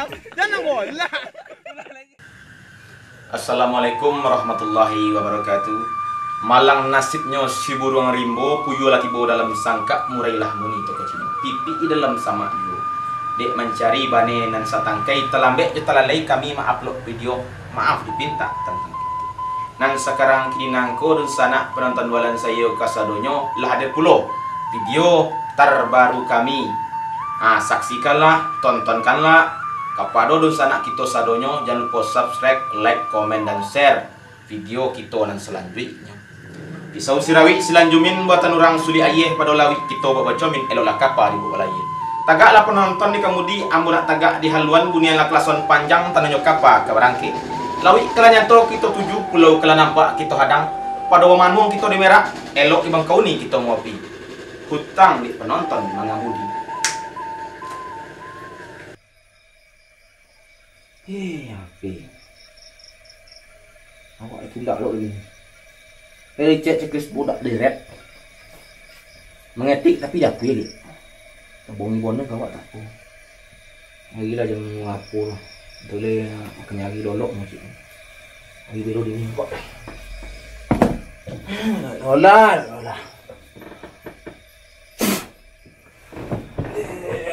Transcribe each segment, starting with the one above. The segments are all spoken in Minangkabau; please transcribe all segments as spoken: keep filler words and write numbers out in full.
Jangan bola. Assalamualaikum warahmatullahi wabarakatuh. Malang nasibnyo si buruang rimbo, puyuah lah tibo dalam sangkak, murailah muni toko Cino, pipik di dalam samak juo. Dek mancari bane nan satangkai, talambek jo talalai kami ma-upload video, maaf dipintak tantang itu. Nan sakarang kini nangko dunsanak panonton bualan sayo kasadonyo lah hadir pulo video tarbaru kami. Ah, saksikanlah, tontonkanlah. Kapado dunsanak kito sadonyo, jan lupo subscribe, like, komen, dan share video kito nan salanjuiknyo. Pisau sirawik silanjumin buatan urang sulik ayie pado lawik kito babacomin eloklah kapa dibuek balayie. Tagaklah panonton di kamudi, ambo nak tagak di haluan bunianlah kalason panjang tananyo kapa ka barangkek. Lawik ka lah nyato kito tuju, pulau ka lah nampak kito hadang, pado bamanuang kito di merak, elok di bangkauni kito muapi. Hutang di panonton mangamudi. Hei, ape? Awak tu ndak lok lagi. Eh, cek checklist budak direct. Mengetik tapi japuih, Lik. Bongi boneng kawak tak apa. Lagi lah jam apo lah. Boleh makan nyari dolok macam tu. Lagi biro dingin kok. Olah, olah.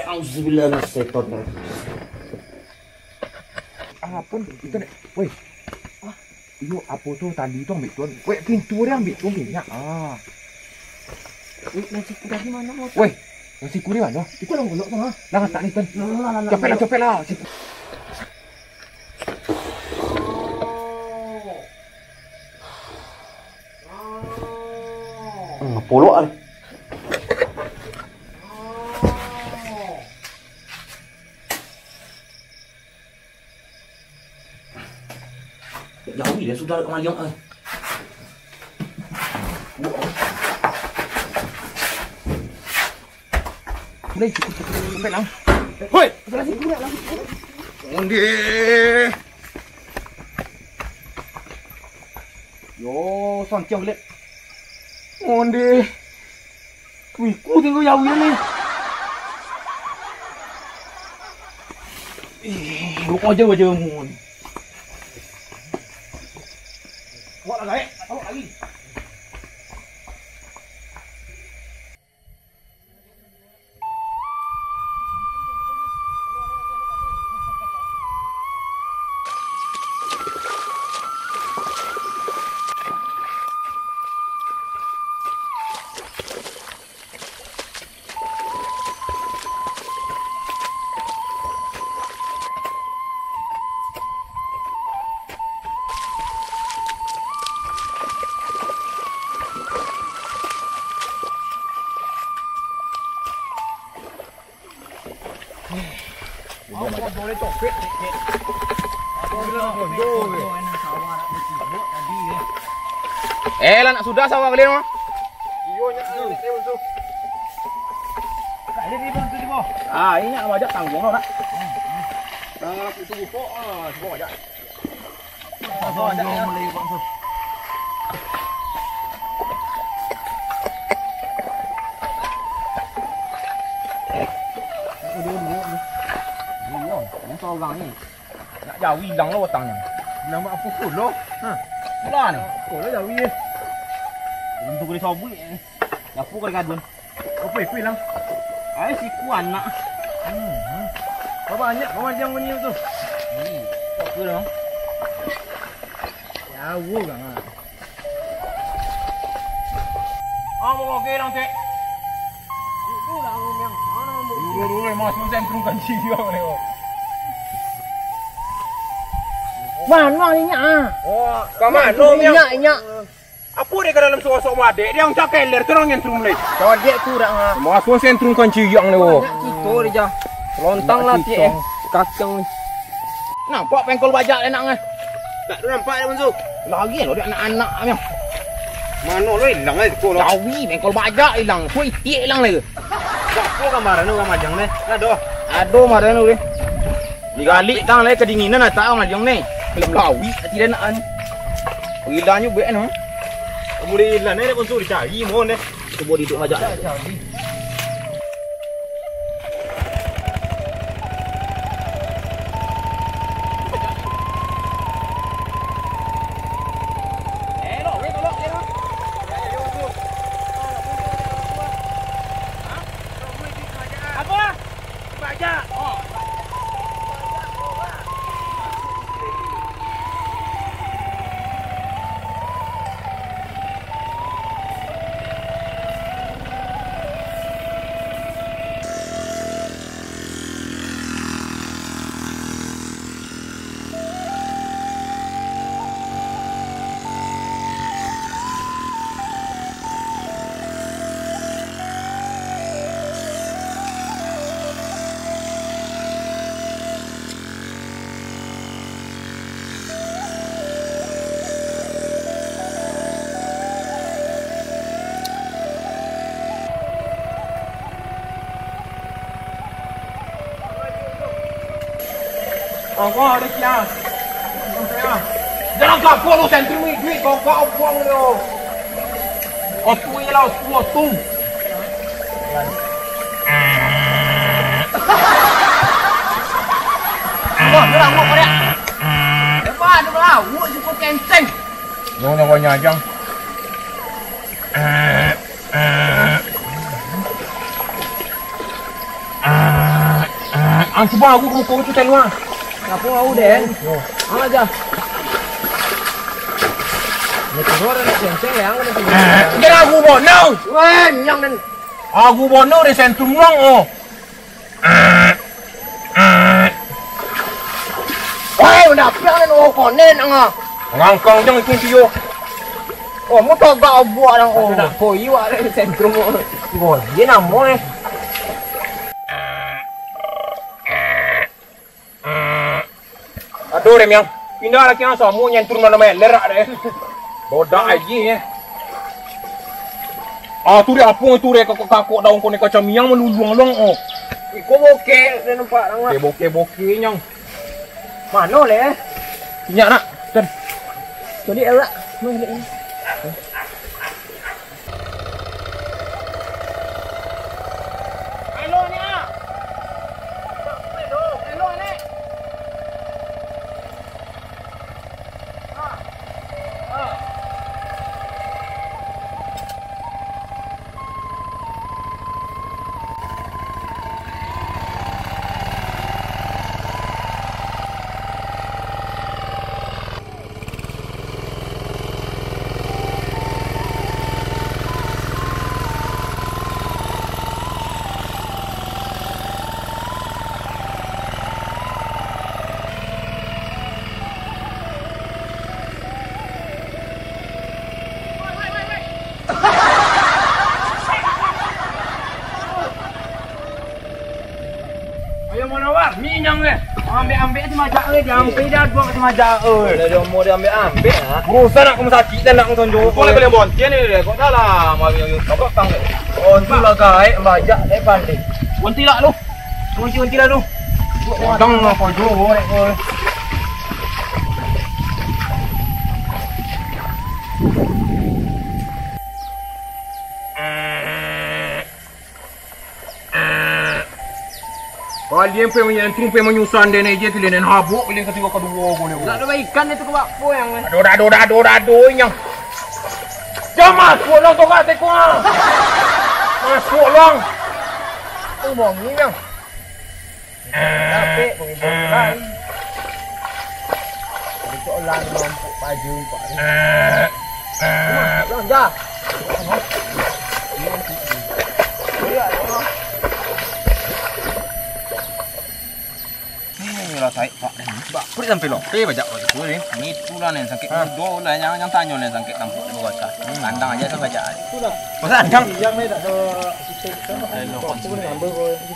Auzubillahi minasyaitonirrajim. Ah, pun itu nek. Woi. Ah, iyo, apo tu tali tu ambiak tu. Woi, pintu dia ambiak tu minyak. Ah. Woi, nasi kuda di mana, Mas? Woi, nasi kuda mana? Itu lah golok tu, ha. Lah, tak ni, Tan. Lah, lah, lah, lah, Capek lah, lah. Capek lah. Hmm, polok ah. Jauh dia sudah kamaliang ai. Boleh, sampai lah. Hoi! Onde. Yo, santiang gelek. Onde. Wih, ku tinggal jauh ni. Ih, lu kau jauh aja mun. Awak lah gaek, awak lagi. Eh, lah nak sudah sawah kalian mah? Iyo, nyak, nyak, nyak, nyak. Ah, ini nak majak tanggung lah, nak. Nah, itu buku, ah, buku aja. Bingung, bingung seorang ni. Nak jawi hilang lah watangnyo. Hilang buat apo pulo? Ha. Pula ni. Apo lah jawi eh. Untung kena sobui eh. Japu kena kadun. Apo ikut hilang? Ai, siku anak. Hmm. Kau banyak kau macam bunyi tu. Hmm. Apa dah? Jauh kan. Ah, mau oke lang, Cek. Dulu lah, Om, yang mana, Om? Dulu, dulu, masuk sentrum kan jiwa ni, Om. Mano inyak ah? Oh, ka mano, Om, yang? Inyak, inyak. Apo dek ka dalam suasok madek, dia macam keler tu orang nyentrum leh. Kau dek tu dak ah. Masuk sentrum kan jiwa ni, Om. Nak kito dia jah. Lontang lah, Cek, eh. Kacang ni. Nampak pengkol bajak enak eh. Tak ada nampak dia, Bonsu. Lagi lo dia anak-anak ni. Mano lo hilang eh, ko lo. Jawi pengkol bajak hilang. Ko itiak hilang le. Siapa gambaran orang majang ni? Ado. Ado maran tu deh. Digalik tang le kedinginan atak majang ni. Kalau lawi hati dia nak ni. Hilang juga no. Kamu hilang ni, Bonsu, dicari mohon deh. Cubo duduk majak. Angko hari kia. Jangan kapok lu sentri ni, duit kau kau buang lu. Otu ya lah, otu, otu. Wah, gerak, wah, gerak. Lepas tu lah, wah, cukup kenceng. Nyo, nyo, banyak aja. Ang cubo aku ka muko tu, Telua. Ngapo kau, Den? Yo. Ang aja. Ni turun ada kenceng, ya, ang kena turun. Jangan aku bono. Weh, nyang, Den. Aku bono di sentrum lang, oh. Woi, udah piang, Den, oh, konen, ang, ah. Ngangkang jang itu, iyo. Oh, mu tagak buak nang, oh. Nak koi wak dari sentrum. Oh, dia namo, eh. Aduh, Rem, yang pindah lagi yang samo nyentrum mana meler, ah, deh. Bodak aja, ya. Ah, tu dia apa itu, deh, kakok-kakok daun konek kacang miang meluluang long, oh. Iko bokeh, dia nampak, nang, ah. Bokeh, bokeh, bokeh, nyang. Mano leh? Inyak nak. Dan. Jadi elak. Mano leh? Elok ni, ah. Elok, elok ni. Ayo, mano, War? Minyang, eh. Ambek-ambek si majak, eh. Diampai dah dua si majak, eh. Dah jomo diambil-ambil, ah. Urusan nak rumah sakit dan nak tonjok. Kau lagi boleh bontian ni, deh. Kau dah lah, mau yo, yo, kau belakang, deh. Oh, tu lah, gaek, majak, eh, pandai. Bonti lah, lu. Bonti, bonti lah, lu. Odang lah, kau jo, eh, kau. Kalian pe manyantun pe manyusahan dene je, kalian nan habuk, kalian katigo kaduo ko ni. Nak ada ikan itu ke bakpo yang ni. Aduh, aduh, aduh, aduh, aduh, nyang. Jangan masuk lang tu kat teko ah. Masuk lang. Tu bang ni nyang. Capek, pengibar lai. Besok lang nampak baju empat ni. Lang dah. Ni lah taik pak. Bak perit sampai lope bajak waktu tu ni. Ni tu lah ni sakit mudo lah, jangan, jangan tanyo ni sakit tampuk di bawah. Kandang aja tu bajak. Itulah. Pasal kandang. Yang ni tak ada. Ayo, kau ni.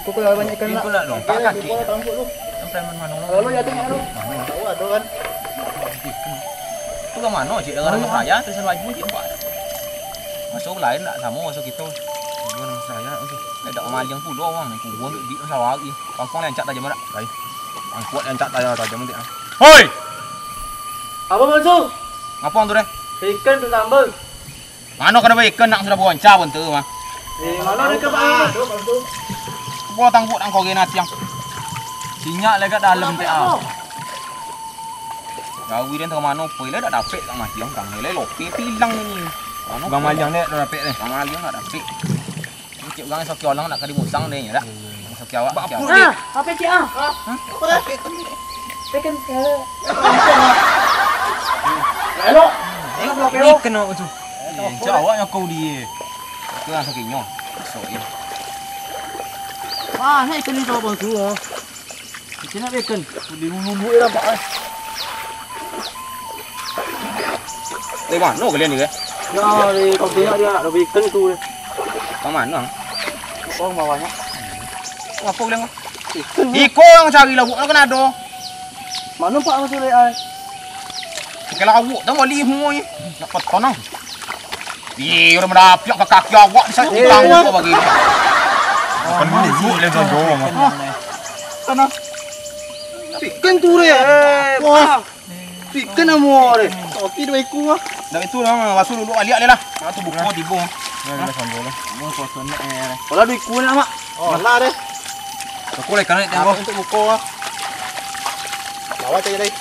Kau lah banyak ikan lah. Itulah dong. Tak kaki. Sampai mana-mana. Lalu ya tengok lu. Tahu ada kan. Tu ka mano, cik? Dalam rumah saya, tu sama ibu, cik, buat. Masuk lain, tak sama masuk kita. Ibu nama saya, okey. Eh, dak maliang pulo, bang. Kubur di sawah lagi. Pangkong lencak tajam, dak? Baik. Angkut lencak tajam, tajam, nanti, ah. Hoi! Apa, Bang Su? Ngapa tu, deh? Ikan tu sambal. Mano kado baikan nak sudah bonca pun tu mah. Eh, mano ada ke, Bang? Kubo tangguak nang kau genat tiang. Sinyak legat dalam teh, ah. Gawi den tengah mano, poi le dak dapek tak mati ang kang. Le lope pilang ni. Mano? Gang maliang dek dak dapek deh. Gang maliang dak dapek. Ni cik urang soki orang nak ka dimusang deh, ya dak? Soki awak, soki awak. Ah, apa cik ah? Hah? Apa dah? Tekan. Elok. Eh, ikan awak tu. Eh, cik awak nyokong dia. Itu yang sakitnya. Sok ya. Wah, saya kena coba tu. Kecil nak bacon. Di dulu-dulu je nampak, eh. Dari mana kalian ni, eh? Ya, di kampung dia nak bacon tu, eh. Kau mana? Kau bawahnya. Apa kalian? Bacon. Iko yang cari lauk nak kena ada. Mana pak masuk lek ai? Pakai lauk dah balik semua ni. Nak peton ah. Ih, orang merapiak ke kaki awak di sana. Eh, tangguh kau bagi. Bukan dulu, le, Jojo, mah. Sana. Ikan tu, Rek. Eh, wah. Ikan namo, Rek. Tapi dua ikua, ah. Dah itu lah, basuh dulu baliak deh lah. Ah, tu buko tibo. Ya, dah sambal lah. Mau kosong ni, eh. Kalau dua ikua nak, Mak. Oh, lah deh. Aku lah ikan ni, tengok. Aku untuk buko, ah. Bawa aja deh.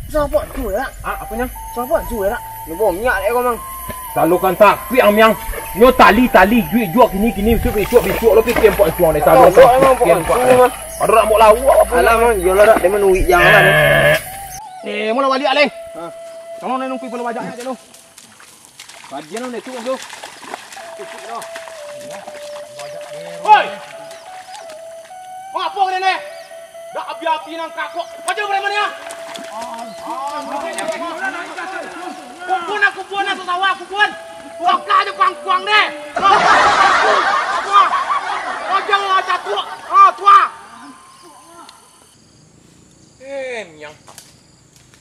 Siapa tu, ya? Ah, apa nya? Siapa tu, ya? Ni bau minyak dek kau, Mang. Salurkan takuik ang, Miang. Nyo tali-tali, juik-juak, kini-kini, bisuak-bisuak, bisuak lo pitih ampok ancuang deh. Salurkan takuik ampok ancuang, Mang. Aduh, nak buat lauk apa? Alah, Mang, iyolah dak, dia manuik jangan lah. Eh, mau lah balik, Aleng. Ha. Tolong nungkui pun bajak ni, Aleng. Bagian tu, tu. Hoi! Ngapo kalian ni? Dak api-api nang kakok. Macam mana ni, ah? Kubun aku, kubun aku, sawah kubun. Kakak aja kuang-kuang deh. Wah. Wajah lo aja tu. Ah, tua. Eh, Miang.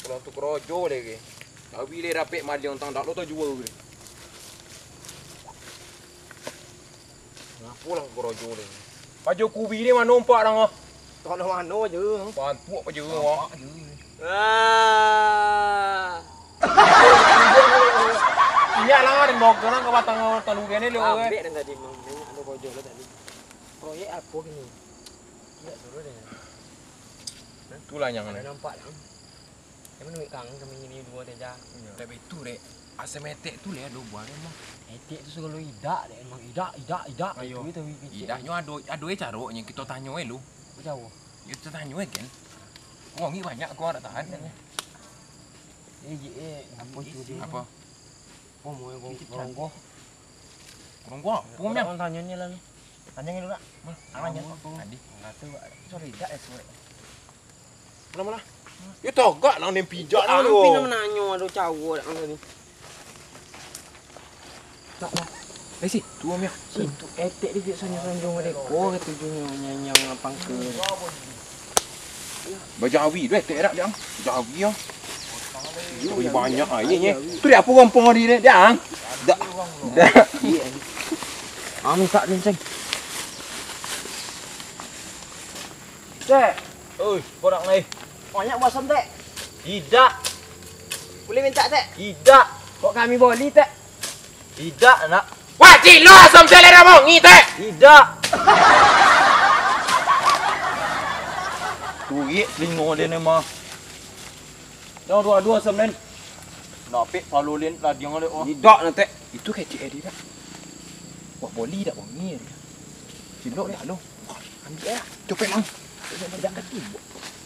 Kalau tu karajo lagi. Tawi le dapek maliang tang dak lo tajua ke. Ngapo lah karajo le. Pajo kubi ni mano umpak dang ah? Tolong mano je. Bantuak pajo ah. Ah. Inyak lah, den bawa ke nang ka batang talu kene le. Ambek den tadi, Mang. Banyak ado karajo lo tadi. Proyek apo kini? Indak suruh den. Itulah yang ado nampak lah. Emang duit kangen kami ini dua teja. Tapi itu dek, asam etek tu leh ado buah dek mah. Etek tu segalo idak dek, emang idak, idak, idak. Ayo. Itu tapi kecek. Idaknyo ado, ado eh caronyo, kito tanyo eh lu. Jauh. Kito tanyo eh kan. Wong ni banyak kau dak tahan kan. Eh, je eh, apo tu dia? Apo? Oh, mau yang goronggoh. Goronggoh apo, Miang? Tanyo ni lah ni. Tanyo ni dulu, Kak. Mana? Tanyo. Tadi. Enggak tahu, Kak. Sorry, dak eh, sorry. Mana, mana? Yo tagak lah, nem pijak lah tu. Ampin lah mananyo, ado cawo dak kan tadi. Tak lah. Eh, si, tu, Miang. Si, tu etek dia sanyo-sanyo mereka, katujunyo nyanyang lapang ke. Bajawi tu etek dak, Miang? Bajawi ah. Tapi banyak airnyo. Tu dia apa gampang hari ni, Miang? Dak. Dak. Ah, minta ni, Ceng. Tek. Oi, korak lai. Banyak basam, Tek. Idak. Boleh minta, Tek? Idak. Kok kami boli, Tek? Idak, nak. Wah, cilo asam selera bongi, Tek. Idak. Turik telingo dia ni mah. Dah dua-dua asam, Len. Napik palo Len ladiang le, oh. Idak, nak, Tek. Itu kecek dia, Tek. Wah, boli dak bongi dia. Cilok dah lo. Ambiak lah. Copek, Mang.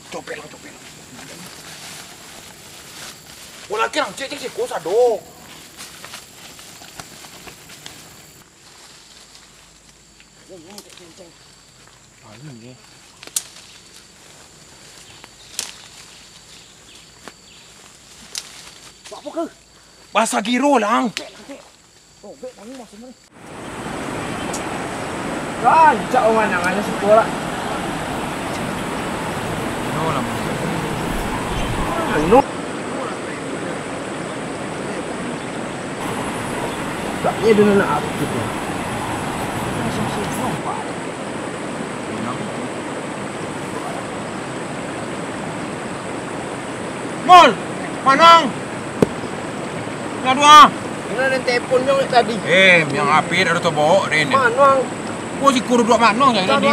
Copek, Mang, copek, Mang. Wah, laki nang cek, cek, cek, kau sado. Angin ni. Buat apa ke? Basah giro, Lang. Cek, cek. Robek tangan masuk mana? Rancak orang manang aja siko lah. Anu. Tak dia dulu nak apa tu? Mul, manang. Lah dua. Ino den telepon nyo tadi. Eh, yang api dah tu bawa ni. Manang. Kau si kuru dua manang saya tadi.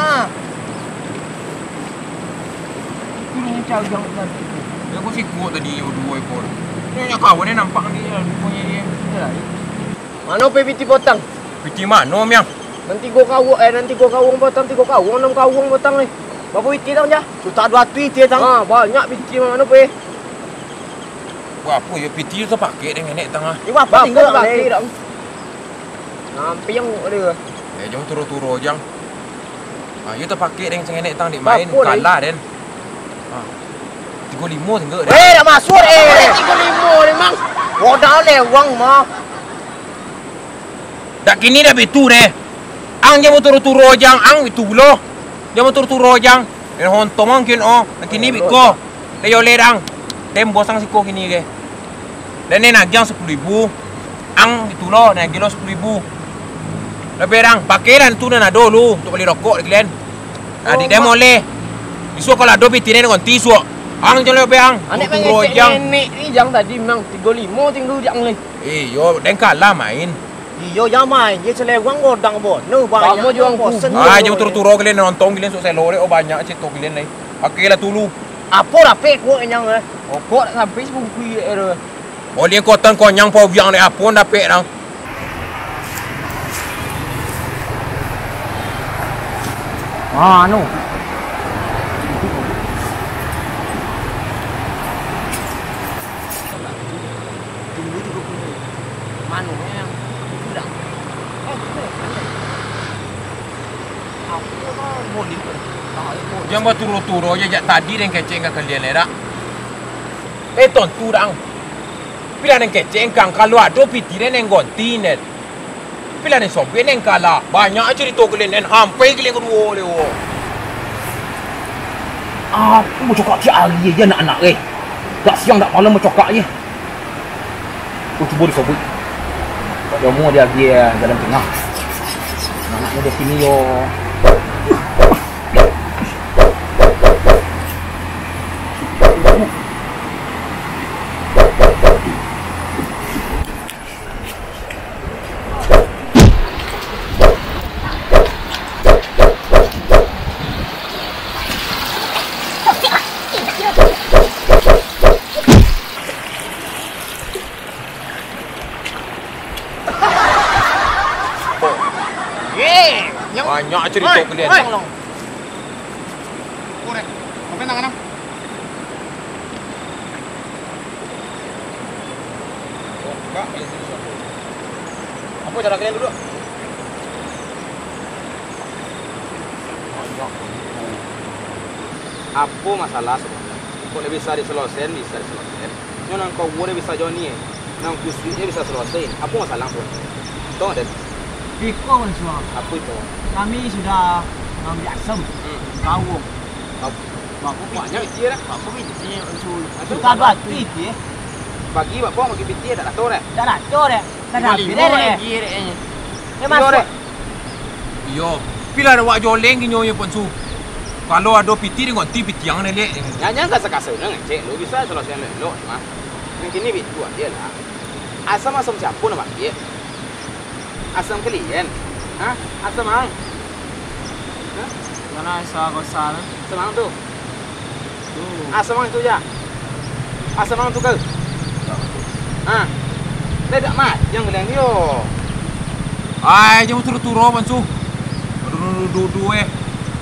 Kuru ni cau jang tadi. Ya, kau si kuat tadi, dua ekor. Ni nak kawan ni nampak ni, rupanya dia. Mano pe piti potang? Piti mano, Miang? Nan tigo kawuang, eh, nan tigo kawuang potang, tigo kawuang, anam kawuang potang ni. Bapa piti tang, ja? Sutak dua ratuih piti tang. Ha, banyak piti mano pe. Wah, apo yo piti tu tapakek dek nenek tang ah. Yo, bapa tinggal bapa lagi. Nampiang dia. Eh, jangan turo-turo, jang. Ah, yo tapakek dek nenek tang dek main, kalah den. Ah. Tigo limo tinggal den. Eh, dah masuk, eh. Tigo limo ni, Mang. Modal lewang mah. Dak kini dah bitu deh. Ang jan baturo-turo jang, ang bitu pulo. Jan baturo-turo jang. Eh, hontong ang kin oh. Dak kini biko. Dah yo le dang. Tem bos ang siko kini ke. Dan ni nagiang sapuluah ribu. Ang bitu lo, nagiang lo sapuluah ribu. Lebih dang, pakai dan tu nan ado lu untuk beli rokok di kalian. Nah, di demo le. Isuak kalau ado pitih den ganti isuak. Ang jan lewat ang. Anak mangecek nenek ni, jang tadi memang tigo limo tinggal jang lai. Iyo, den kalah main. Iyo, jang main. Dia selewang godang bono. Banyak juang bosen. Ah, jauh turu-turu kalian nonton kalian sok selo dek, oh, banyak cerita kalian lai. Oke lah dulu. Apo dapek kuak kenyang eh? Okok sampai sebungkui eh. Oleh kota konyang pau biang dek apo dapek nang. Ah, anu. Tunggu tiga puluh. Mano yang bilang? Jan baturu-turu aja jak tadi den kecek ka kalian, eh, dak? Eh, tontu dang. Pilihan den kecek kang, kalau ado pitih den, den gonti den. Pilihan den sobek den kalah. Banyak carito kalian den, hampai kalian kaduo lewat. Ah, bacokak tiap hari aja anak-anak, eh. Dak siang dak malam bacokak aja. Oh, cubo disobek. Dak lamo di agiah jalan tengah. Anak mudo kini yo. Banyak carito kalian. Oi. Korek. Apa yang tangan, Am? Apa cara kalian duduk? Apo masalah sabananyo? Kok ndak bisa diselesaian, bisa diselesaian. Nyo nan kau buek bisa Joni, eh. Nan kusuik nyo bisa selesai. Apo masalah ko? Tong den. Iko, Mansuang. Apo iko? Kami sudah maambiak asam. Hmm. Kawung. Kau banyak pitih dah. Bako pitih, Mansuang? Suka batu pitih. Bagi bako bagi pitih dak dato deh. Dak dato deh. Dak dato deh. Iyo, masuk. Iyo. Pilihan awak joleng inyo nyo, Ponsu. Kalau ado pitih, den gonti pitih ang, Lek. Nyanyi kasa-kasa nyo ngecek lu, bisa selesai elok mah. Nan kini bitu aja lah. Asam-asam siapo nan pakai? Asam kalian? Hah? Asam ang? Hah? Mana asa kosa tu? Asam ang tu. Tu. Asam ang tu ja. Asam ang tu kau. Ha. Lai dak mati ang kalian yo. Ai, jan turo-turo, Ponsu. Dudu-dudu, eh.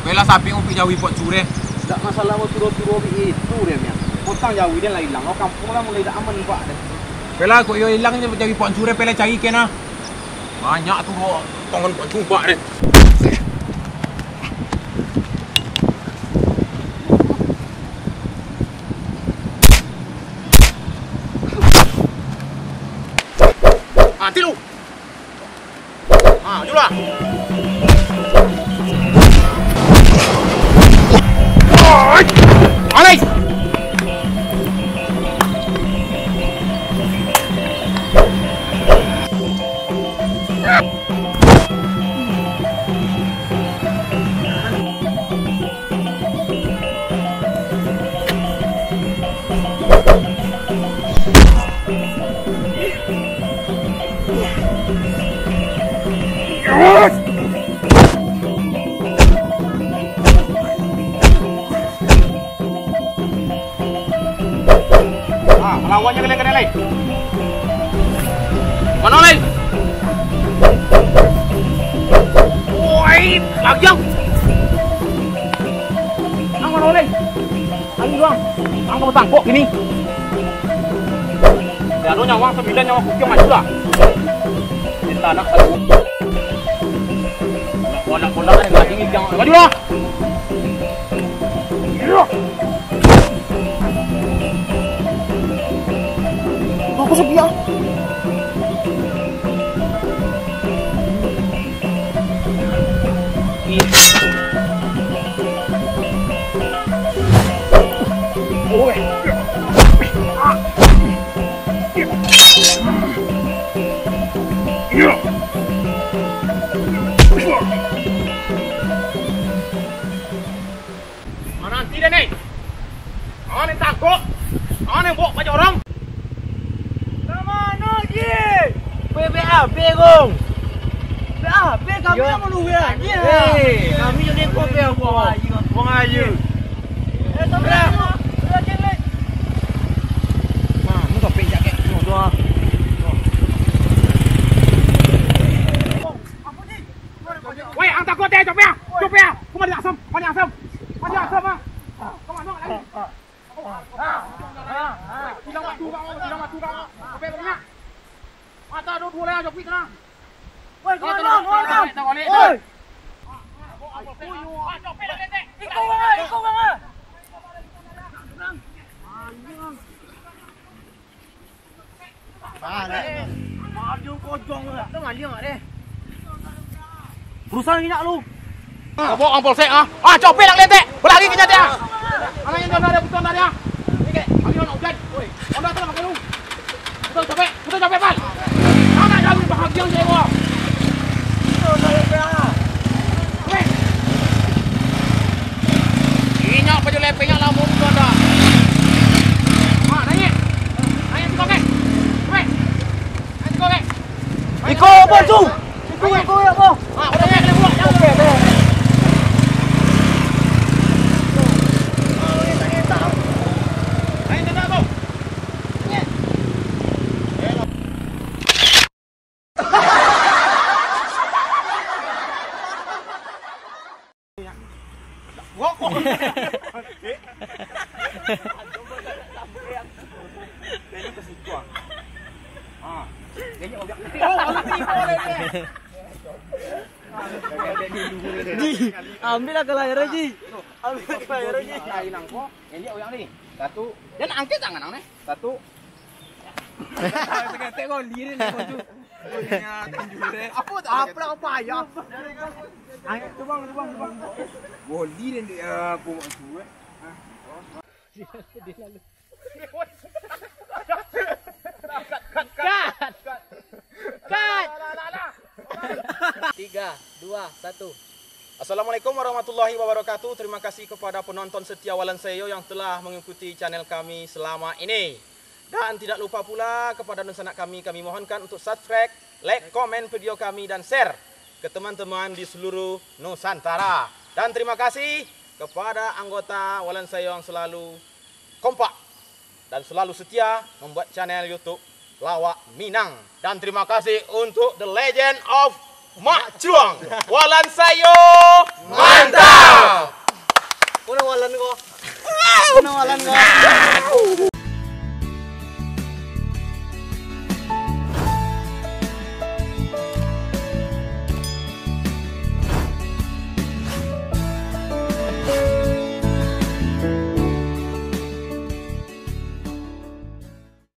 Bela sapi ngumpik jawi pot sure. Dak masalah mau turo-turo bi itu deh, mian. Potang jawi den lah ilang. Oh, kampuang lah mulai dak aman, Pak, deh. Pela kok iyo ilang je jawi Puak Sure, pela cari kena. Banyak tu kok tongan Puak Sure deh. Ah, tilu. Ha, julah. Alai. Ah, malawannyo kalian kanai lai. Mano lai? Oi, bagian. Nang mano lai? Ayo doang. Ang ka batangkok kini. Ado nyawang sambilan nyawa kuciang maju lah. Minta anak satu. Anak-anak yang lagi ni jangan maju lah. Aku sepi ah. Mananti den Awak ni tangkok. Awak ni bawa paja orang. Ka mano, Ji? Weh, B A B, Gong. B A B kami nak maluwe aja. Eh, kami jadi kau B A B. Buang aja. Eh, sabar. Sudah, Ji, Ji. Mah, muka pijak, eh. Tuh, tuh. Weh, ang takut deh, copia. Copia. Kau mandi asam, mandi asam. Mandi asam, ah. Kau mana lagi? Hilang waktu kau, hilang waktu kau. Sampai banyak. Mata dua-dua lah, Jokowi tenang. Woi, kau tenang, kau tenang. Woi. Iko bang, iko bang. Maliang kojong tu. Tu maliang deh. Berusaha nginyak lu. Kau bawa ang polsek ah. Ah, copek lah kelentek. Balari ka nyo ah. Anak yang dah ada putuan tadi ah. Ini kek. Kami nak ujan. Woi, Honda tu nak pakai lu. Putuan copek, putuan copek, Pal. Anak kami bahagia je gua. Weh. Inyo baju lepengnya lamo tu ada. Ha, naik. Naik sikok, eh. Weh. Naik sikok, eh. Iko, Bos, tu. Iko, iko, ya, Bos. Ha, udah, naik, naik, naik. Oke, oke. Naik, naik, naik, Bos. Ji, ambil lah ke layar, Ji. Ambil lah ke layar, Ji. Satu. Jan angkek tangan ang, neh. Satu. Saketek kau lirin kau tu. Apo tu? Apo lah kau payah? Ayo, tubang, tubang, tubang. Boli dan dia, ah, aku mak suruh, eh. Cut! Cut! Tiga, dua, satu. Assalamualaikum warahmatullahi wabarakatuh. Terima kasih kepada penonton setia Walan Sayo yang telah mengikuti channel kami selama ini. Dan tidak lupa pula kepada dunsanak kami, kami mohonkan untuk subscribe, like, komen video kami, dan share ke teman-teman di seluruh Nusantara. Dan terima kasih kepada anggota Walan Sayo yang selalu kompak dan selalu setia membuat channel YouTube Lawak Minang. Dan terima kasih untuk The Legend of Mak Cuang. Walan Sayo, mantap! Mana Walan ko? Mana Walan ko?